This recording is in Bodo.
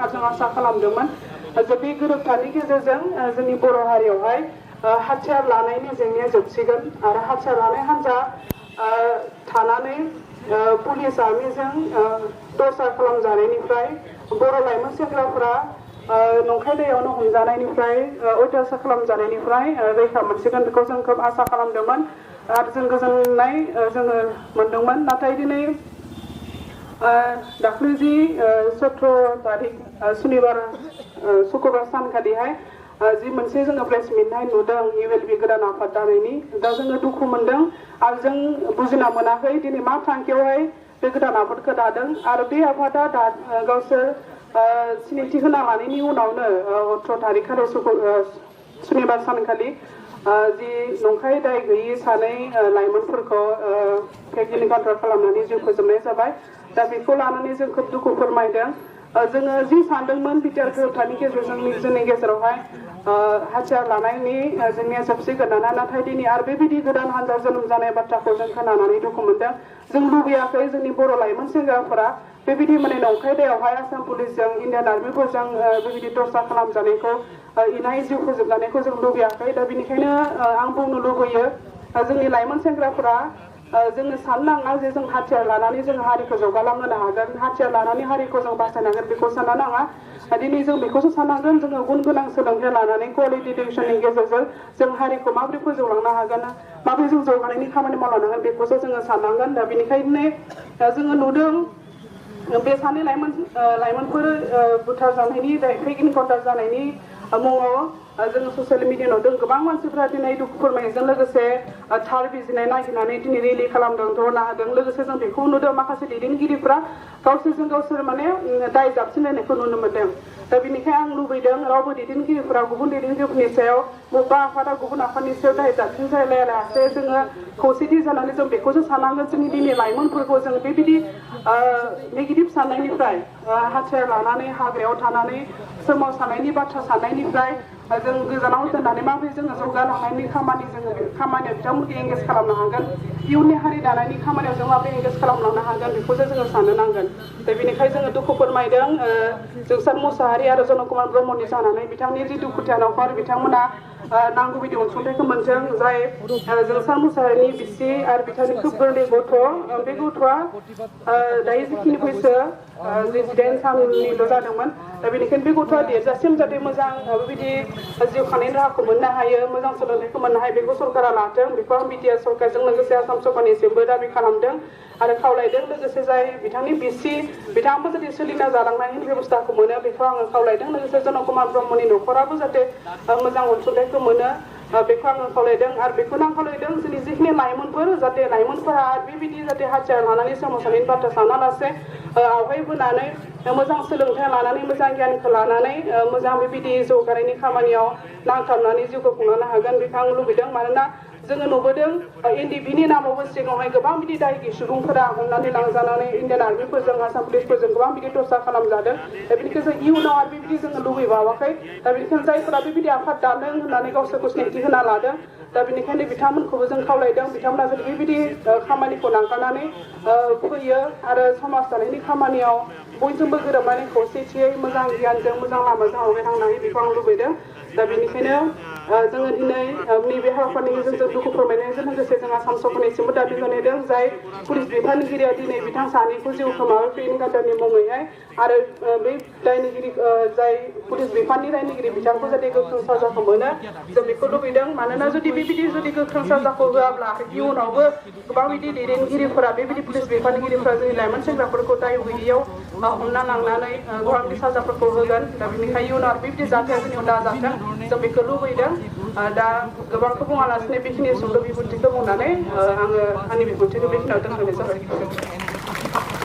जों आसा खालामदोंमोन जे बे गोरोबथानि गेजेरजों जोंनि बर' हारियावहाय हाथियार लानायनि जेंनाया जोबसिगोन आरो हाथियार लानाय हान्जा थानानै पुलिस आर्मिजों टर्चार खालामजानायनिफ्राय बर' लाइमोन सेंग्राफोरा नंखाय दैयावनो हमजानायनिफ्राय अयथासार खालामजानायनिफ्राय रैखा मोनसिगोन बेखौ जों खोब आसा खालामदोंमोन आरो जों गोजोननाय जोङो मोनदोंमोन नाथाय दिनै दाख्लै जि 17 तारिख सुनिबार शुक्रबार सानखालिहाय जि मोनसे जोङो प्रेस मिटहाय नुदों ULP गोदान आफाद दानायनि दा जोङो दुखु मोनदों आरो जों बुजिना मोनाखै दिनै मा थांखियावहाय बे गोदान आफादखौ दादों आरो बे आफादा गावसोर सिनायथि होना लानायनि उनावनो 18 तारिख खालि सुनिबार सानखालि जि नंखाय दाय गैयि सानै लाइमोनफोरखौ फेक इनकाउन्टार खालामनानै जिउ फोजोबनाय जाबाय दा बेखौ लानानै जों खोब दुखु फोरमायदों जोङो जि सानदोंमोन बिटिआर गोरोबथानि गेजेरजों जोंनि गेजेरावहाय हाथियार लानायनि जेंनाया जोबसिगोन नाथाय दिनै आरो बेबायदि गोदान हान्जा जोनोम जानाय बाथ्राखौ जों खोनानानै दुखु मोनदों जों लुबैयाखै जोंनि बर' लाइमोन सेंग्राफोरा बेबायदि माने नंखाय दायावहाय आसाम पुलिसजों इण्डियान आर्मिफोरजों बेबायदि टर्चार खालामजानायखौ इनाय जिउ फोजोबजानायखौ जों लुबैयाखै दा बेनिखायनो आं बुंनो लुबैयो जोंनि लाइमोन सेंग्राफोरा जोङो साननाङा जे जों हाथियार लानानै जों हारिखौ जौगालांहोनो हागोन हाथियार लानानै हारिखौ जों बासायनांगोन बेखौ साननो नाङा दिनै जों बेखौसो साननांगोन जोङो गुन गोनां सोलोंथाइ लानानै क्वालिटि इडुकेसननि गेजेरजों जों हारिखौ माबोरै फोजौलांनो हागोन माबोरै जों जौगानायनि खामानि मावलांनांगोन बेखौसो जोङो साननांगोन दा बेनिखायनो जोङो नुदों बे सानै लाइमोनफोर बुथारजानायनि फेक इनकाउन्टार जानायनि मुङाव जोङो ससियेल मिडियायाव नुदों गोबां मानसिफ्रा दिनै दुखु फोरमायनायजों लोगोसे थार बिजिरनाय नागिरनानै दिनै रेलि खालामदों धरना होदों लोगोसे जों बेखौ नुदों माखासे दैदेनगिरिफ्रा गावसोरजों गावसोर माने दाय जाबसिनलायनायखौ नुनो मोन्दों दा बेनिखायनो आं लुबैदों रावबो दैदेनगिरिफोरा गुबुन दैदेनगिरिफोरनि सायाव बबेबा आफादा गुबुन आफादनि सायाव दाय जाबसिनलायालासे जोङो खौसेथि जानानै जों बेखौसो साननांगोन जोंनि दिनै लाइमोनफोरखौ जों बेबायदि नेगेटिभ साननायनिफ्राय हाथियार लानानै हाग्रायाव थानानै सोमावसारनायनि बाथ्रा साननायनिफ्राय जों गोजानाव दोननानै माबोरै जोङो जौगालांनायनि खामानियाव बिथांमोनखौ एंगेज खालामनो हागोन इयुननि हारि दानायनि खामानियाव जों माबोरै एंगेज खालामलांनो हागोन बेखौसो जोङो साननो नांगोन दा बेनिखायनो जोङो दुखु फोरमायदों जोंसार मुसाहारि आरो जन कुमार ब्रह्मनि जानानै बिथांनि जि दुखुथिया न'खर बिथांमोना नांगौ बायदि अनसुंथाइखौ मोनदों जाय जोंसार मुसाहारिनि बिसि आरो बिथांनि खोब गोरलै गथ' बे गथ'आ दायो जिखिनि बैसो 18 साननिल' जादोंमोन दा बेनिखायनो बे गथ'आ देरजासिम जाहाथे मोजां बेबायदि जिउ खांनायनि राहाखौ मोननो हायो मोजां सोलोंथाइखौ मोननो हायो बेखौ सरकारा लाथों बेखौ आं बिटिआर सरकारजों लोगोसे आसाम सरकारनिसिमबो दाबि खालामदों आरो खावलायदों लोगोसे जाय बिथांनि बिसि बिथाङाबो जुदि सोलिना जालांनायनि बेबस्थाखौ मोनो बेखौ आङो खावलायदों लोगोसे जन कुमार ब्रह्मनि न'खराबो जाहाथे मोजां अनसुंथाइखौ मोनो बेखौ आङो खावलायदों आरो बेखौनो आं खावलायदों जोंनि जिखिनि लाइमोनफोर जाहाथे लाइमोनफोरा बेबायदि जाहाथे हाथियार लानानै सोमावसारनायनि बाथ्रा सानालासे आवगायबोनानै मोजां सोलोंथाइ लानानै मोजां गियानखौ लानानै मोजां बेबायदि जौगानायनि खामानियाव नांथाबनानै जिउखौ खुंलांनो हागोन बेखौ आं लुबैदों मानोना जोङो नुबोदों NDPनि नामावबो सिगाङावहाय गोबां बिदि दायगि सुबुंफोरा हमनानै लांजानानै इण्डियान आर्मिफोरजों आसाम पुलिसफोरजों गोबां बिदि टर्चार खालामजादों दा बेनिखायनो जों इयुनाव आरो बेबायदि जोङो लुबैबावाखै दा बेनिखायनो जायफोरा बेबायदि आफाद दादों होननानै गावसोरखौ सिनायथि होना लादों दा बेनिखायनो बिथांमोनखौबो जों खावलायदों बिथांमोना जुदि बेबायदि खामानिखौ नागारनानै फैयो आरो समाज दानायनि खामानियाव बयजोंबो गोरोबनानै खौसेथियै मोजां गियानजों मोजां लामाजों आवगायलांनो हायो बेखौ आं लुबैदों दा बेनिखायनो जोङो दिनै नैबे हाबाफारिनि गेजेरजों दुखु फोरमायनायजों लोगोसे जों आसाम सरकारनिसिमबो दाबि जनायदों जाय पुलिस बिफानगिरिया दिनै बिथां सानैखौ जिउ खोमाबाय फेक इनकाउन्टारनि मुङैहाय आरो बे दायनिगिरि जाय पुलिस बिफाननि दायनिगिरि बिथांखौ जाहाथे गोख्रों साजाखौ मोनो जों बेखौ लुबैदों मानोना जुदि बेबायदि जुदि गोख्रों साजाखौ होआब्ला इयुनावबो गोबां बिदि दैदेनगिरिफोरा बेबायदि पुलिस बिफानगिरिफोरा जोंनि लाइमोन सेंग्राफोरखौ दाय गैयियाव हमना लांनानै गोबां साजाफोरखौ होगोन दा बेनिखायनो इयुनाव बेबायदि जाथाया जोंनियाव दाजाथों जों बेखौ लुबैदों दा गोबांखौ बुङालासिनो बेखिनि सुंद' बिबुंथिखौ बुंनानै आङो आंनि बिबुंथिखौ बेखिनियाव दोनथ'नाय जाबाय